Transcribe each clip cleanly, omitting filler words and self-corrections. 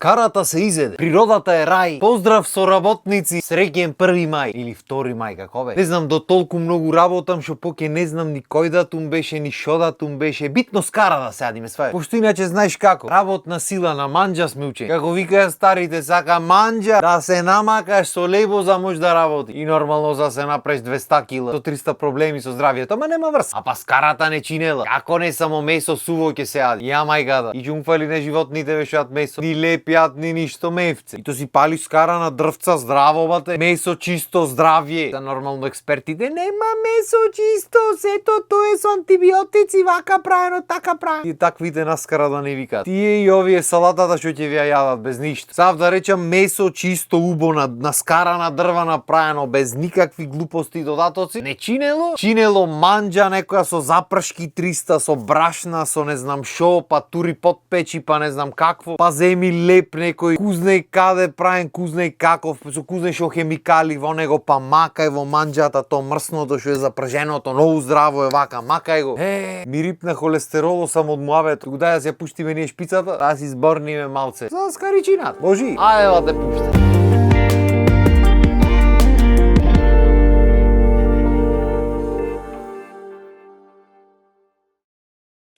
Скарата се изеде. Природата е рај. Поздрав соработници. Среќен 1 мај или 2 мај како бе. Не знам до толку многу работам што поќе не знам ни кој датум беше, ни шо датум беше. Битно скара да седиме све. Пошто иначе знаеш како. Работна сила на манџа сме учени. Како викаат старите, сака манџа да се намакаш со лебо за може да работи. И нормално за се направиш 200 кила, со 300 проблеми со здравието, ама нема врз. А па скарата не чинела. Како не само месо суво ќе се јади. Ја мајката. И џунфали не животните ве шојат месо. Ни лепјат, ни ништо мевце. И то си палиш скара на дрвца, здраво бате. Месо чисто, здравје. За нормално експертите нема месо чисто, сето тоа е со антибиотици, вака правено, така правено. И таквите наскара да не викаат. Тие и овие салатата што ќе ви ја јадат без ништо. Сав да речам месо чисто убо на скара на дрва направено без никакви глупости и додатоци. Не чинело? Чинело манџа некоја со запршки 300, со брашна, со не знам шо, па тури подпечи, па не знам какво. Па земи леп некој кузне каде правен, кузне каков, со кузне шо хемикали во него, па макај во манџата то мрсното што е запрженото, многу здраво е вака, макај го. Ми рипна холестероло сам од муабето. Го дај да се пуштиме ние шпицата, да си зборниме малце. За скаричинат. Божи, ајде да те пуште.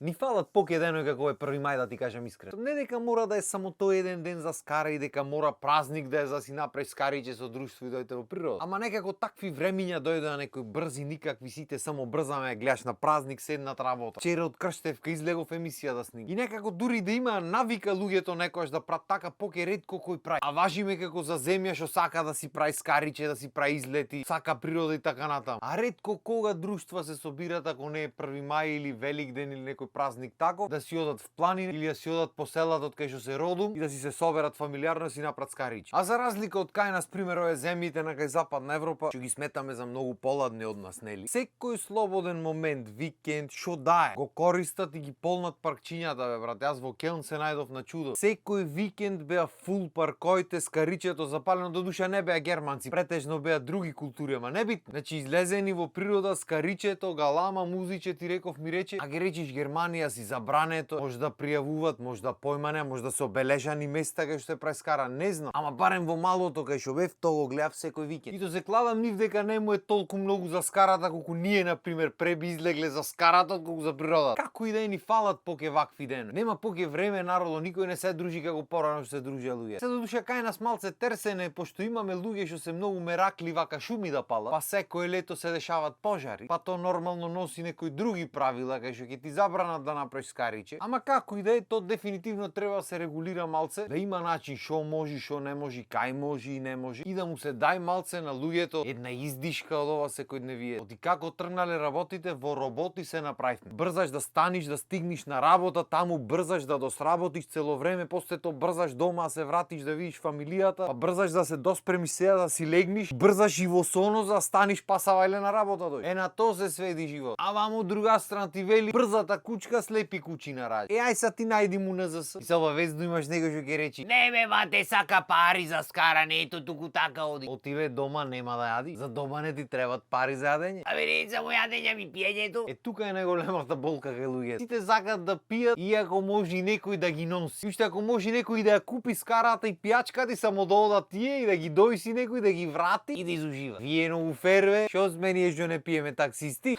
Ни фалат поке денови како е 1 мај да ти кажам искрено. Не дека мора да е само тој еден ден за скара и дека мора празник да е за си направиш скариче со друштво и дојдете во природа. Ама некако такви времиња дојдоа некои брзи никакви сите само брзаме гледаш на празник седнат работа. Вчера од Крштевка излегов емисија да снимам. И некако дури да има навика луѓето некојаш да прават така поке ретко кој прави. А важиме како за земја што сака да си прави скариче, да си прави излети, сака природа и така натаму. А ретко кога друштва се собират ако не е 1 мај или Великден или некој празник тако, да си одат в планина или да си одат по селата од кај што се родум и да си се соберат фамилиарно и си направат скаричи. А за разлика од кај нас пример овие земјите на кај Западна Европа, што ги сметаме за многу поладни од нас, нели? Секој слободен момент, викенд, шо дае, го користат и ги полнат паркчињата, бе брат. Јас во Келн се најдов на чудо. Секој викенд беа фул паркоите, скаричето запалено, до душа не беа германци, претежно беа други култури, ама не бит. Значи излезени во природа, скаричето, галама, музиче, ти реков ми рече, а ги речиш Германија си забрането, може да пријавуваат, може да појмане, може да се обележани места кај што се прави скара, не знам. Ама барем во малото кај што бев, тоа го гледав секој викенд. И то се кладам нив дека не му е толку многу за скарата колку ние на пример преби излегле за скарата колку за природата. Како и да ни фалат поке вакви ден. Нема поке време народо, никој не се дружи како порано што се дружеа луѓе. Се до душа кај нас малце терсене, пошто имаме луѓе што се многу меракли вака шуми да палат, па секој лето се дешаваат пожари, па то нормално носи некои други правила кај што ќе ти забранат да направиш скариче. Ама како и да е, то дефинитивно треба да се регулира малце, да има начин шо може, шо не може, кај може и не може, и да му се дај малце на луѓето една издишка од ова секојдневие. Оти како тргнале работите, во роботи се направивме. Брзаш да станиш, да стигнеш на работа, таму брзаш да досработиш цело време, после тоа брзаш дома да се вратиш да видиш фамилијата, па брзаш да се доспремиш сега да си легниш, брзаш и во соно за да станиш па савајле на работа дој. На тоа се сведи живот. А вамо од друга страна ти вели брзата кучка слепи кучи на раѓа. Ај са ти најди му НЗС. И се обавезно имаш некој што ќе речи: "Не бе, бате, сака пари за скаране, ето туку така оди." Отиве дома нема да јади. За дома не ти требаат пари за јадење. Абе не само јадење ми пиењето. Тука е најголемата болка кај луѓето. Сите сакаат да пијат иако може и некој да ги носи. Уште ако може некој да ја купи скарата и пијачката и само да одат тие и да ги дојси некој да ги врати и да изужива. Вие многу ферве, што сме ние што не пиеме таксисти?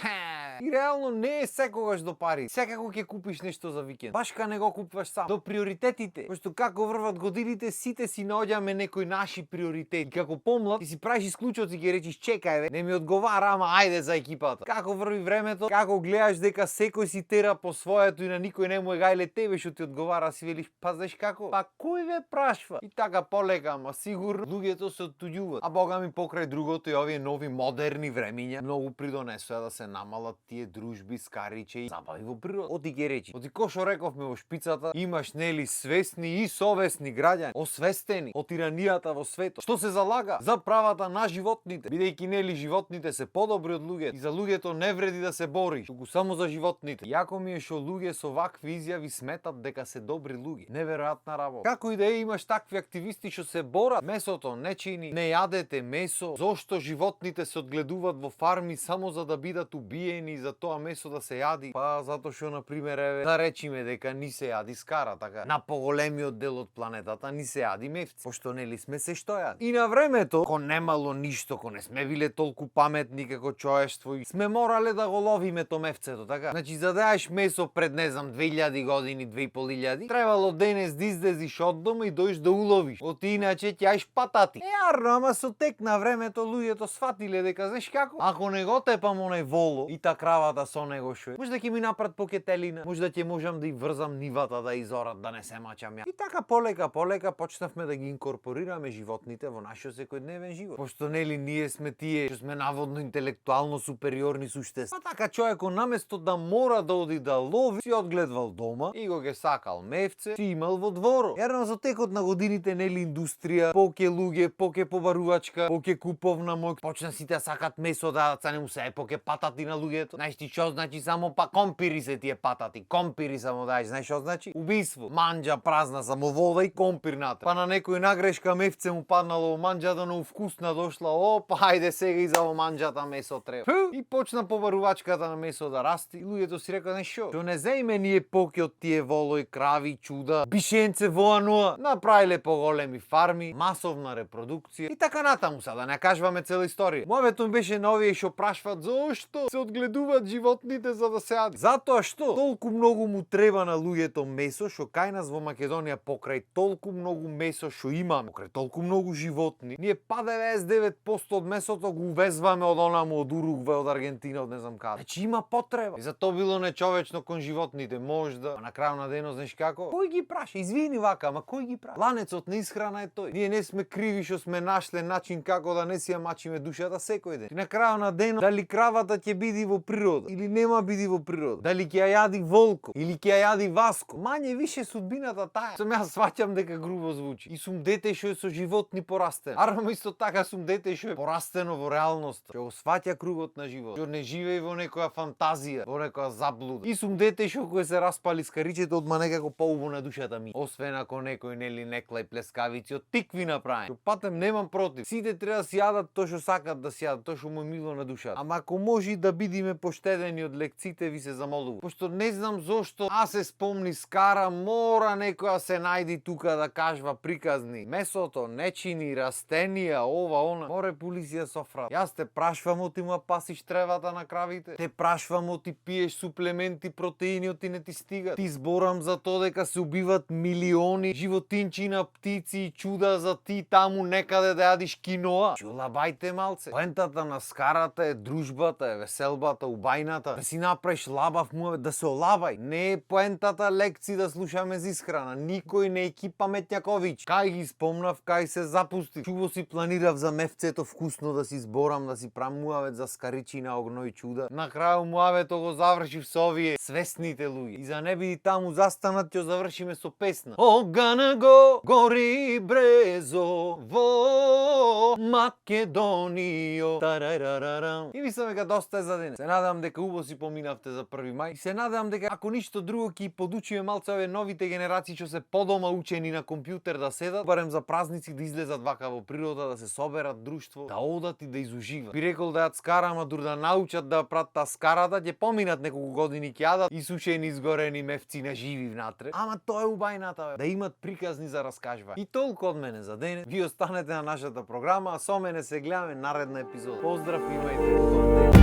И реално не е секогаш до пари. Секако ќе купиш нешто за викенд. Баш ка не го купуваш сам. До приоритетите. Пошто како врват годините, сите си наоѓаме некои наши приоритети. Како помлад, ти си правиш исклучоци и ќе речиш: "Чекај бе, не ми одговара, ама ајде за екипата." Како врви времето, како гледаш дека секој си тера по своето и на никој не му е гајле тебе што ти одговара, си велиш: "Па знаеш како? Па кој ве прашва?" И така полека, ама сигурно луѓето се оттуѓуваат. А бога ми покрај другото и овие нови модерни времиња многу придонесоа да се намалат тие дружби, скариче и забави во природа. Оти ќе речи, оти кој што рековме во шпицата, имаш нели свесни и совесни граѓани, освестени од тиранијата во светот, што се залага за правата на животните, бидејќи нели животните се подобри од луѓето и за луѓето не вреди да се бориш, туку само за животните. Јако ми е што луѓе со вакви изјави сметат дека се добри луѓе. Неверојатна работа. Како и да е, имаш такви активисти што се борат, месото не чини, не јадете месо, зошто животните се одгледуваат во фарми само за да бидат убиени, и за тоа месо да се јади? Па затоа што на пример еве да речиме дека ни се јади скара, така на поголемиот дел од планетата ни се јади мевци, пошто нели сме се што јади. И на времето, ко немало ништо, ко не сме биле толку паметни како човештво и сме морале да го ловиме то мевцето, така. Значи за да јаеш месо пред не знам 2000 години, 2500, требало денес да излезиш од дома и доиш да уловиш. Оти иначе ќе јаеш патати. Јарно, ама со тек на времето луѓето сфатиле дека знаеш како? Ако не го тепам онај воло и та кравата со него шо е, можда ќе ми направат покетелина, можда ќе можам да и врзам нивата да изорат, да не се мачам ја. И така полека почнавме да ги инкорпорираме животните во нашиот секојдневен живот. Пошто нели ние сме тие што сме наводно интелектуално супериорни суштества. Па така човекот наместо да мора да оди да лови, си одгледвал дома и го ге сакал мевце, си имал во дворо. Јарно за текот на годините нели индустрија, поке луѓе, поке побарувачка, поке куповна моќ, почна сите да сакат месо да не му се поке патати на луѓето. Знаеш ти што значи само па компири се тие патати, компири само даеш, знаеш што значи? Убиство, манџа празна само вода и компир натре. Па на некој нагрешка мевце му паднало во манџата, но вкусна дошла, опа, хајде сега и за во манџата месо треба. И почна побарувачката на месо да расти и луѓето си рекоа, знаеш што? Што не земе ние поке од тие волој, крави, чуда, бишенце во ануа, направиле поголеми фарми, масовна репродукција и така натаму, да не кажуваме цела историја. Мојот беше на овие што прашваат зошто се одгледуваат животните за да се јади. Затоа што толку многу му треба на луѓето месо, што кај нас во Македонија покрај толку многу месо што имаме, покрај толку многу животни, ние па 99% од месото го увезваме од онаму од Уругвај, од Аргентина, од не знам каде. Значи има потреба. И за тоа било нечовечно кон животните, можда. А на крајот на денот знаеш како? Кој ги праша? Извини вака, ама кој ги праша? Ланецот на исхрана е тој. Ние не сме криви што сме нашле начин како да не си ја мачиме душата секој ден. И на крајот на денот дали кравата ќе биде во природа или нема биде во природа? Дали ќе ја јади волко или ќе ја јади васко? Мање више судбината таа. Сум јас сваќам дека грубо звучи. И сум дете што е со животни порастено. Арно исто така сум дете што е порастено во реалноста. Што го сваќа кругот на живот. Што не живее во некоја фантазија, во некоја заблуда. И сум дете што кога се распали скаричето одма некако поубо на душата ми. Освен ако некој нели некла и плескавици од тикви направи. Што патем немам против. Сите треба да си јадат тоа што сакат да си јадат, тоа што му е мило на душата. Ама ако може да бидиме поштедени од лекците, ви се замолувам. Пошто не знам зошто, а се спомни скара, мора некоја се најди тука да кажва приказни. Месото, нечини, растенија, ова, она. Море полиција софра. Јас те прашвам оти му пасиш тревата на кравите. Те прашвам оти пиеш суплементи, протеини, оти не ти стигат. Ти зборам за тоа дека се убиват милиони животинчина, птици и чуда за ти таму некаде да јадиш киноа. Чулабајте малце. Поентата на скарата е дружбата, е веселбата, убајната. Да си направиш лабав муавет, да се олабај. Не е поентата лекци да слушаме за исхрана. Никој не е ки паметњакович. Кај ги спомнав, кај се запусти. Чубо си планирав за мевцето вкусно да си зборам, да си прам муавет за скаричина, огно и чуда. На крају муавето го завршив со овие свесните луѓе. И за не биди таму застанат, ќе завршиме со песна. Огана го гори брезо во Македонијо. Тарарараram. И мислам дека доста е за денес. Се надевам дека убаво си поминавте за 1 мај. И се надевам дека ако ништо друго ќе подучиме малце овие новите генерации што се подома учени на компјутер да седат, барем за празници да излезат вака во природа, да се соберат друштво, да одат и да изуживат. Би рекол да јат скара, ама дур да научат да пратат скарата, ќе поминат неколку години ќе јадат исушени изгорени мевци на живи внатре. Ама тоа е убајната, да имат приказни за раскажување. И толку од мене за денес. Ви останете на нашата програма, а со мене се гледаме наредна епизода. Поздрав, имајте убав ден.